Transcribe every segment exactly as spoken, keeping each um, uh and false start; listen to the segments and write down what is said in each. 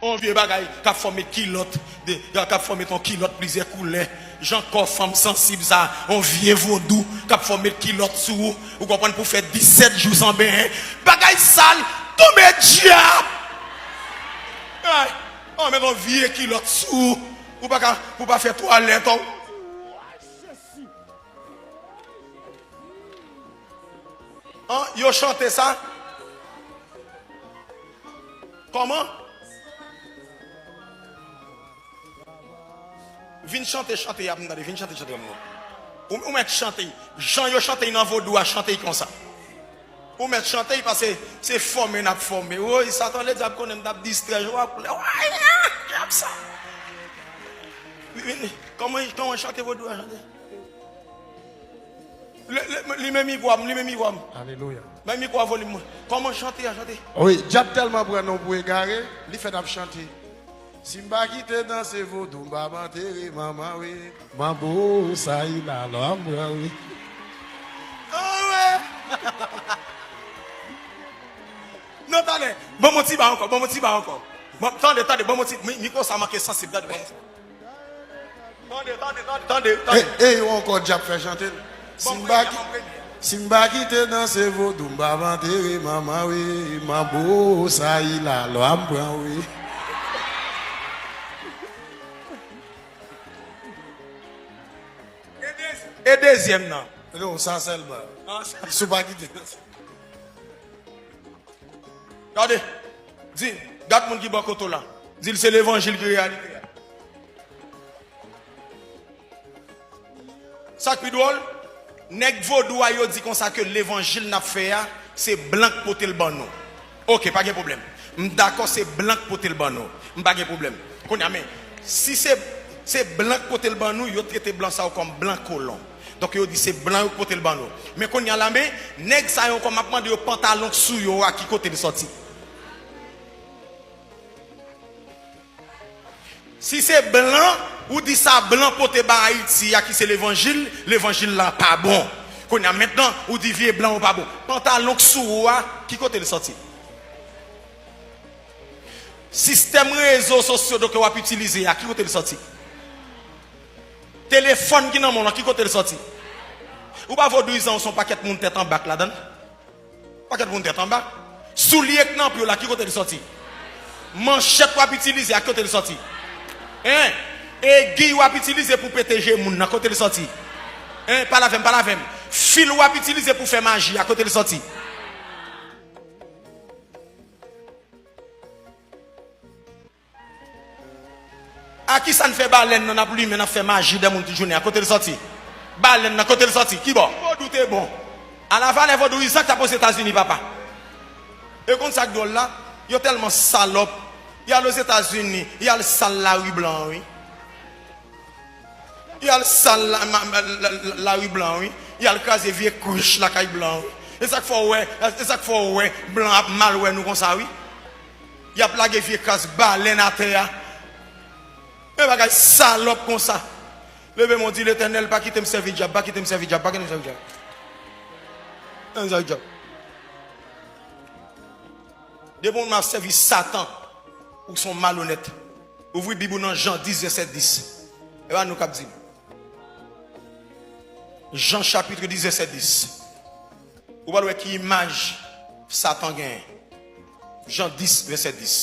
On vye bagay k ap fè w met kilòt, de, k ap fè w met on kilòt plizyè koulè. Jan kò fanm sansib sa, on vye vodou k ap fè w met kilòt sou ou. Ou konprann, pou fè disèt jou san benyen. Bagay sal, tonbe dyab! Ay, on met on vye kilòt sou ou. Ou pa ka, pou pa fè twalèt, ou. An, yo chante sa? Kòman? Vin chante, chante y ap tande. Vin chante, chante y ap tande. Ou, ou mèt chante. Jan yo chante nan vodou a, chante konsa. Ou mèt chante, paske se fòme n ap fòme. Woy, Satan, ledyab konnen m t ap distrè, w ap, woy, dyab sa. Vin, kòman, kòman chante vodou a, chante? Li, li, li men mikwo a m, li men mikwo a m. Alelouya. Men mikwo a volim mwen. Kòman chante a, chante? Wi, dyab tèlman pran nou pou egare, li fè n ap chante. Si m pa kite danse vodou, m pa antere manman, wi. Manbo, sa y la, lò m pran, wi. Ah, wi. Non, tande, ban m on ti ba ankò, ban m on ti ba ankò. Ban, tande, tande, ban m on ti, mi, mikwo sa manke sansib, tande, ban m on ti. Tande, tande, tande, tande, tande. E, e yo ankò dyab fè chante l. Si m pa ki-, si m pa kite danse vodou, m pa antere manman, wi. Manbo, sa y la, lò m pran, wi. E de-, e dezyèm nan. Non, sa sèlman. Ah, sa. Si w pa kite danse. Gade, di, gad moun ki bò kote w la. Di l se levanjil ki reyalite a. Sa k pi dwòl, nèg vodou a yo di konsa ke levanjil n ap fè a, se blan k pote l ban nou. Oke, pa gen pwoblèm. M dakò se blan k pote l ban nou. M pa gen pwoblèm. Kounye a, men, si se, se blan k pote l ban nou, yo trete blan sa yo kòm blan kolon. Donk yo di se blan yo k pote l ban nou. Men kounye a la, men, nèg sa yo ankò, m ap mande yo pantalon k sou yo a, ki kote l sòti? Si se blan, ou di sa blan pote ba Ayiti a ki se levanjil, levanjil la pa bon. Kounye a mentnan, ou di vye blan yo pa bon. Pantalon k sou ou a, ki kote l sòti? Sistèm rezo sosyo donk w ap itilize a, ki kote l sòti? Telefòn ki nan men w lan, ki kote l sòti? Ou pa vodouyizan, ou se yon pakèt moun tèt anba k ladan l. Pakèt moun tèt anba. Soulye k nan pye w la, ki kote l sòti? Manchèt w ap itilize a, ki kote l sòti? Hein? Egiy w ap itilize pou pete je moun nan, kote l sòti? Hein? Pale avè m, pale avè m. Fil w ap itilize pou fè maji a, kote l sòti? A kisa n fè balèn nan n ap limen, n ap fè maji de moun tout jounen an? Kote l sòti? Balèn nan, kote l sòti? Ki bò? Vodou te bon. Ala valè vodouyizan k t ap Ozetazini, papa. E konn sa k dwòl la? Yo tèlman salòp. Y al Ozetazini, y al sal lari blan an, wi. Y al sal la, ma, ma, la, la, lari blan, wi. Y al kraze vye krich lakay blan, wi. E sa k fè w wè, e sa k fè w wè blan ap mal wè nou konsa, wi. Y ap lage vye kras balèn atè a. Men bagay salòp konsa. Leve men w, di, Letènèl, pa kite m sèvi dyab, pa kite m sèvi dyab, pa kite m sèvi dyab. Pa kite m sèvi dyab. Depi w ap sèvi Satan, ou se yon malonèt. Ouvri Bib ou nan Jan dis, vèsè dis. E pa nou k ap di l. Jan chapit dis, vèsè dis. Ou pral wè ki imaj Satan genyen. Jan dis, vèsè dis.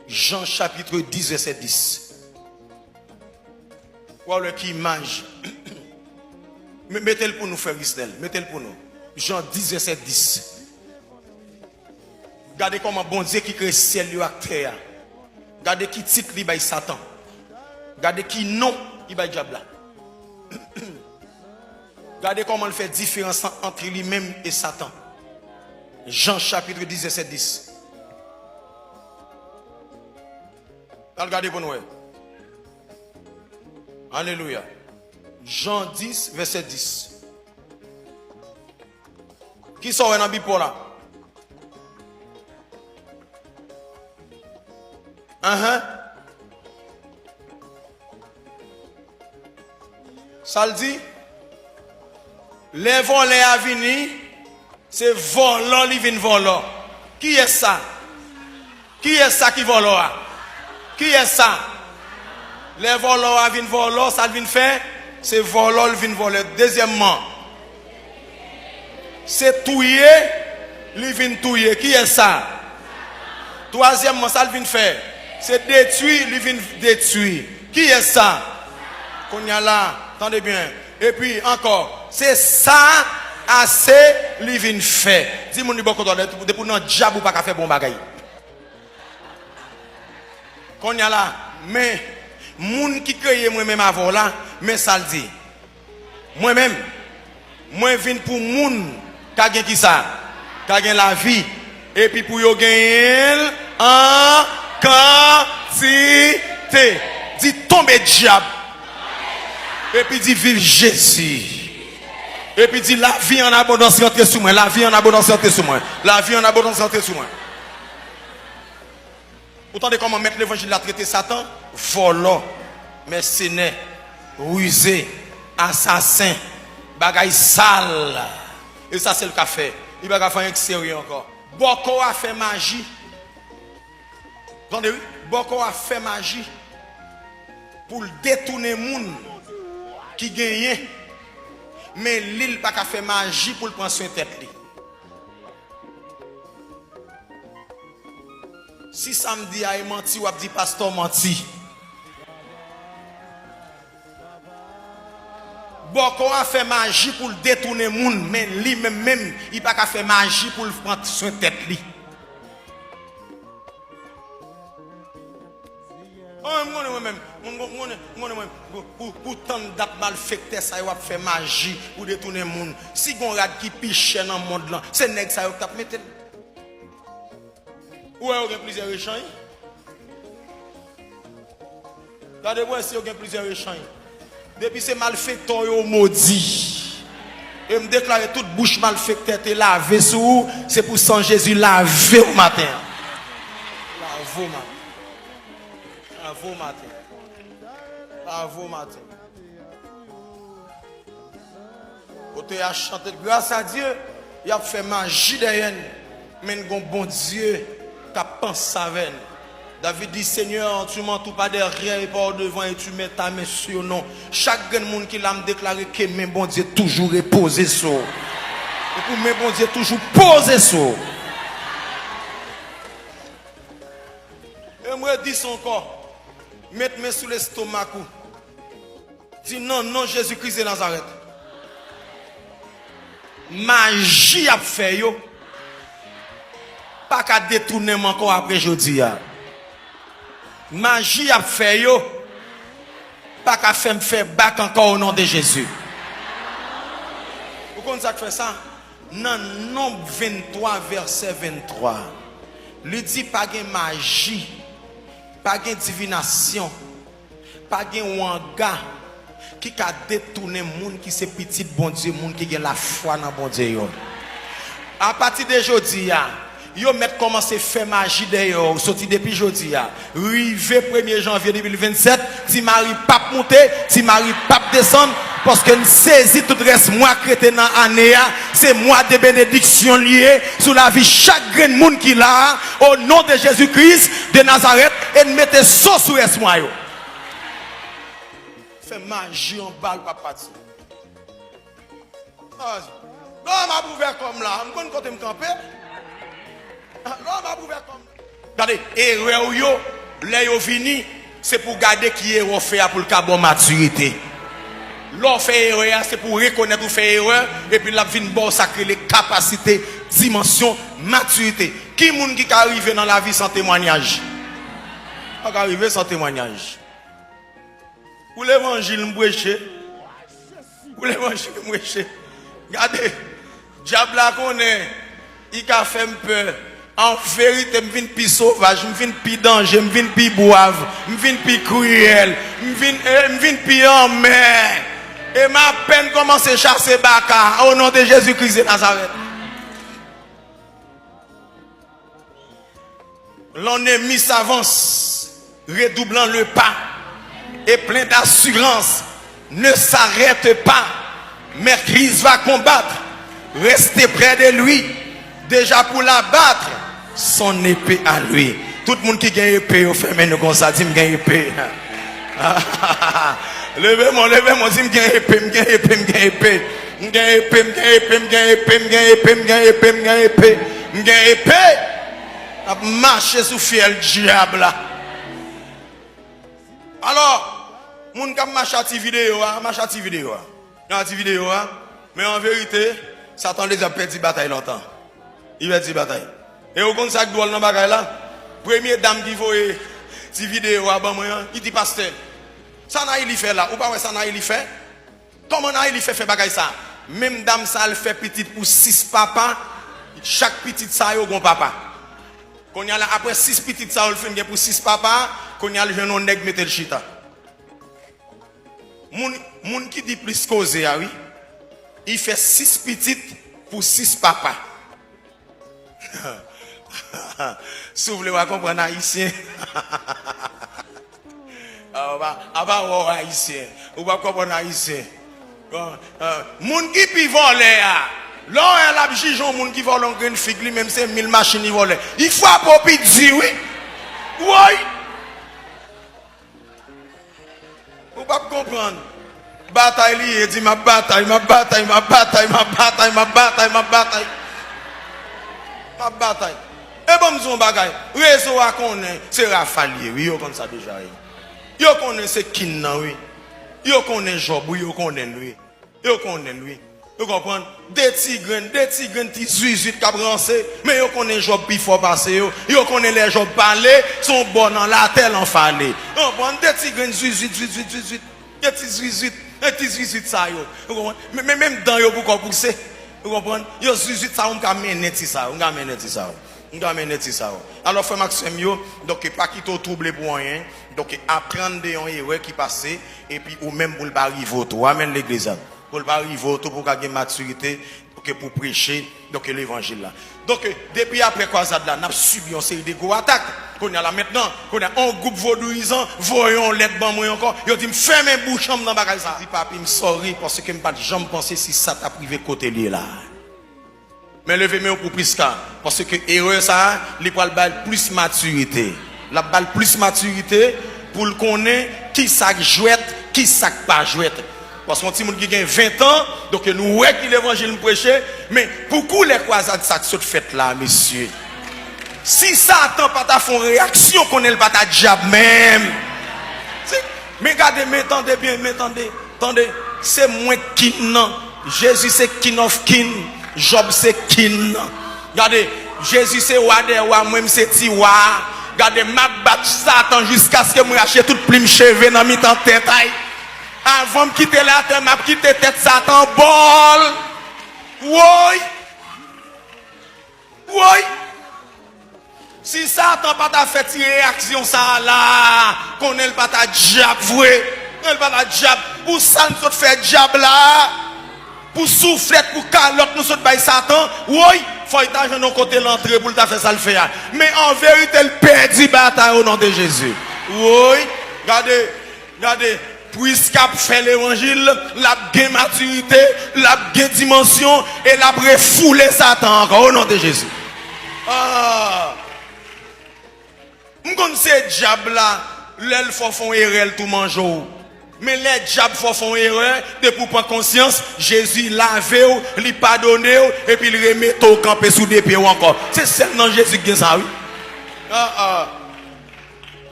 Jan chapit dis, vèsè dis. W a wè ki imaj. Me-, mete l pou nou, frè Risnèl. Mete l pou nou. Jan dis, vèsè dis. Gade kòman Bondye ki kreye syèl yo ak tè a. Gade ki tit li bay Satan. Gade ki non li bay dyab la. Gade kòman l fè diferans lan ant li menm e Satan. Jan chapit dis, vèsè dis. Al gade pou n wè. Alelouya. Jan dis, vèsè dis. Kisa w wè nan Bib pa w la? Anhan. Sa l di? Lè vòlè a vini, se vòlò li vin vòlò. Kiyès sa? Kiyès sa ki vòlò a? Kiyès sa? Lè vòlò a vin vòlò, sa l vin fè? Se vòlò l vin vòlò. Dezyèmman, se touye li vin touye. Kiyès sa? Twazyèmman, sa l vin fè? Se detwi li vin detwi. Kiyès sa? Kounye a la, tande byen. Epi ankò, se sa ase li vin fè. Di moun li bò kote w la, depi w nan dyab ou pa ka fè bon bagay. Kounye a la, men moun ki kreye mwen menm avè w la, men sa l di. Mwen menm, mwen vin pou moun ka gen kisa? Ka gen lavi. Epi pou yo genyen l an kantite. Di, tonbe dyab. Epi di, viv Jezi. Epi di, lavi an abondans rantre sou mwen. Lavi an abondans rantre sou mwen. Lavi an abondans rantre sou mwen. Ou tande kòman mèt levanjil la trete Satan? Vòlò, mèsenè, rize, asasen, bagay sal. E sa sèl k ap fè. Li pa ka fè anyen k serye ankò. Bòkò a fè maji. Tande wi, bòkò a fè maji pou l detounen moun ki genyen. Men li, l pa ka fè maji pou l pran swen tèt li. Si sa m di a e manti, w ap di pastè w manti. Bòkò a fè maji pou l detounen moun, men li menm menm, li pa ka fè maji pou l pran swen tèt li. Oh, m konnen mwen menm. Mwen, mwen, mwen, mwen, mwen, pou, pou, pou tann dat malfektè sa yo ap fè maji pou detounen moun. Si gon rad ki pi chè nan mond lan, se nèg sa yo k t ap mete l. Ou wè yo gen plizyè echanj? Gade pou wè si yo gen plizyè echanj. Depi se malfektè w yo modi. E m deklare tout bouch malfektè te lave sou ou, se pou san Jezi lave w maten an. Lave w maten. Lave w maten. Lave w maten. Kote y a chante grâce à Dieu, y ap fè maji dèyè n, men n gon Bondye k ap panse avè n. David di, Seigneur, tu m'entoures pas derrière et pas au devant, et tu mets ta main sur nous. Chak grenn moun ki la, m deklare ke men Bondye toujou repoze sou ou. E pou men Bondye toujou poze sou ou. E m redi sa ankò, met men sou lestomak ou. Di, nan non Jezi Kris de Nazarèt, maji y ap fè yo pa ka detounen m ankò apre jodi a. Maji y ap fè yo pa ka fè m fè bak ankò, o non de Jezi. Ou konn sa k fè sa? Nan Nonb venntwa, vèsè venntwa, li di, pa gen maji, pa gen divinasyon, pa gen wanga ki ka detounen moun ki se pitit Bondye, moun ki gen lafwa nan Bondye yo. Apati de jodi a, yo mèt kòmanse fè maji dèyè w, soti depi jodi a. Rive premye janvye de mil vennsèt, Ti Mari p ap moute, Ti Mari p ap desann, paske n sezi tout rès mwa k rete nan ane a, se mwa de benediksyon l ye sou lavi chak grenn moun ki la a, o non de Jezi Kris de Nazarèt, e n mete so sou rès mwa yo. Fè maji anba l p ap pati. Lò m ap ouvè kò m la, m konn kote m kanpe. Lò m ap ouvè kò m. Gade, erè w yo, lè yo vini, se pou w gade ki erè w fè a pou l ka ba w matirite. Lè w fè erè a, se pou w rekonèt ou fè erè, epi l ap vin ba w sa k rele kapasite, dimansyon, matirite. Ki moun ki ka rive nan lavi san temwanyaj? Pa ka rive san temwanyaj. Pou levanjil m preche. Pou levanjil m preche. Gade, dyab la konnen li ka fè m pè. An verite, m vin pi sovaj, m vin pi danje, m vin pi bwav, m vin pi kriyèl, m vin, e, m vin pi anmè. E m apèn kòmanse chase baka, o non de Jezi Kris de Nazarèt. L'ennemi s'avance, redoublant le pas, et plein d'assurance, ne s'arrête pas, mais Christ va combattre. Restez près de lui, déjà pour l'abattre, son épée à lui. Tout moun ki gen epe yo, fèmen nou konsa, di, "M gen epe." Leve men w, leve men w, di, "M gen epe, m gen epe, m gen epe." M gen epe, m gen epe, m gen epe, m gen epe, m gen epe, m gen epe. M gen epe. M ap mache sou fyèl dyab la. Alò, moun k ap mache a ti videyo a, mache a ti videyo a. Nan ti videyo a, men an verite, Satan deja pèdi batay lontan. Li pèdi batay. E ou konn sa k dwòl nan bagay la? Premye dam ki voye ti videyo a ban mwen an, li di, "Pastè, sa Nayeli fè la, ou pa wè sa Nayeli fè? Kòman Nayeli fè fè bagay sa?" Menm dam sa al fè pitit pou sis papa, chak pitit sa yo gon papa. Kounye a la, apre sis pitit sa yo l fin gen pou sis papa, kounye a l jwenn yon nèg mete l chita. Moun, moun ki di plis koze a, wi. Li fè sis pitit pou sis papa. Si w vle, w a konprann ayisyen. A, w pa, apa w ayisyen. Ou pa konprann ayisyen. Bon, eh, moun ki pi vòlè a, lè w wè l ap jije yon moun ki vòlè yon grenn fig, li menm se mil machin li vòlè. Li frape w pi di, wi. Woy! Ou p ap konprann. Batay li ye, di, "M ap batay, m ap batay, m ap batay, m ap batay, m ap batay, m ap batay. M ap batay." E ban m di w yon bagay. Rezo a konnen se Rafa l ye, wi, yo konn sa deja, wi. Yo konnen se Kin nan, wi. Yo konnen Jòb, wi, yo konnen l, wi. Yo konnen l, wi. Ou konprann? De ti grenn, de ti grenn ti zwizwit k ap ranse, men yo konnen Jòb pi fò pase yo. Yo konnen lè Jòb pale, se yon bò nan latè l anfale. Ou konprann? De ti grenn zwizwit, zwizwit, zwizwit. De ti zwizwit, de ti zwizwit sa yo. Ou konprann? Men, men menm dan yo poko pouse. Ou konprann? Yo zwizwit sa yo, m ka mennen ti sa yo, m ka mennen ti sa yo. M ka mennen ti sa yo. Alò, frè m ak sè m yo, donk, pa kite w twouble pou anyen. Donk, aprann de yon erè ki pase, epi ou menm pou l pa rive w tou. Amèn, legliz la. Pou l pa rive w tou, pou w ka gen matirite, donk, pou preche, donk, levanjil la. Donk, depi apre kwazad la, n ap sibi yon seri de gwo atak. Kounye a la, mentnan, kounye a, yon gwoup vodouyizan voye yon lèt ban mwen ankò. Yo di m fèmen bouch an m nan bagay sa. Di, "Papi, m sorry, paske m pa t janm panse si sa t ap rive kote l ye la." Men leve men w pou Priska, paske erè sa a, li pral ba l plis matirite. L ap ba l plis matirite pou l konnen ki sa k jwèt, ki sa k pa jwèt. Paske yon timoun ki gen ven tan, donk nou wè ki levanjil m preche, men pou koulè kwazad sa k sot fèt la, mesye. Si Satan pa ta fè yon reyaksyon, konnen l pa ta dyab menm. Si, men gade, men tande byen, men tande. Tande, se mwen k King nan. Jezi se King of King. Jòb se King nan. Gade, Jezi se wa dè wa, mwen m se ti wa. Gade, m ap bat Satan jiskaske mwen rache tout plim cheve nan mitan tèt ay. Avan m kite latè, m ap kite tèt Satan bòl. Woy! Woy! Si Satan pa ta fè ti reyaksyon sa a la, konnen l pa ta dyab vre. Konnen l pa ta dyab. Pou sa n sot fè dyab la, pou souflèt, pou kalòt nou sot bay Satan, woy, fò l ta jwenn yon kote l antre pou l ta fè sa l fè a. Men an verite, l pèdi batay o non de Jezi. Woy, gade, Gade, Priska ap fè levanjil, l ap gen matirite, l ap gen dimansyon, e l ap refoule Satan ankò, o non de Jezi. Ah! M konn se dyab la, lè l fè w fè yon erè, l tou manje w. Men lè dyab fè w fè yon erè, depi w pran konsyans, Jezi lave w, li padone w, epi l remete w kanpe sou de pye w ankò. Se sèl nan Jezi k gen sa, wi. Ah, ah.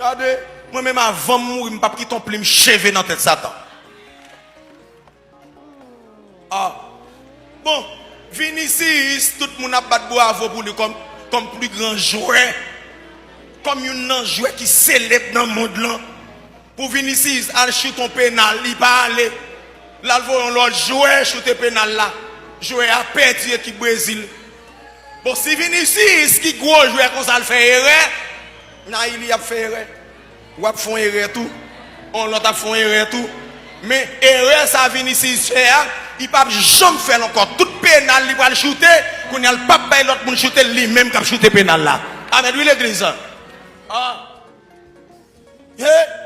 Gade, mwen menm avan m mouri, m p ap kite yon plim cheve nan tèt Satan. Ah. Bon, Vinicius, tout moun ap bat bravo pou li kòm, kòm pli gran jwè, kòm youn nan jwè ki selèb nan mond lan. Pou Vinicius al choute yon penal, li pa ale. L al voye yon lòt jwè choute penal la. Jwè a pèdi ekip Brezil. Bon, si Vinicius ki gwo jwè konsa l fè erè, Nayeli ap fè erè. W ap fè yon erè tou. Yon lòt ap fè yon erè tou. Men erè sa Vinicius fè a, li p ap janm fè l ankò. Tout penal li pral choute, kounye a l p ap bay lòt moun choute, li menm k ap choute penal la. Amèn wi legliz. Ah. He!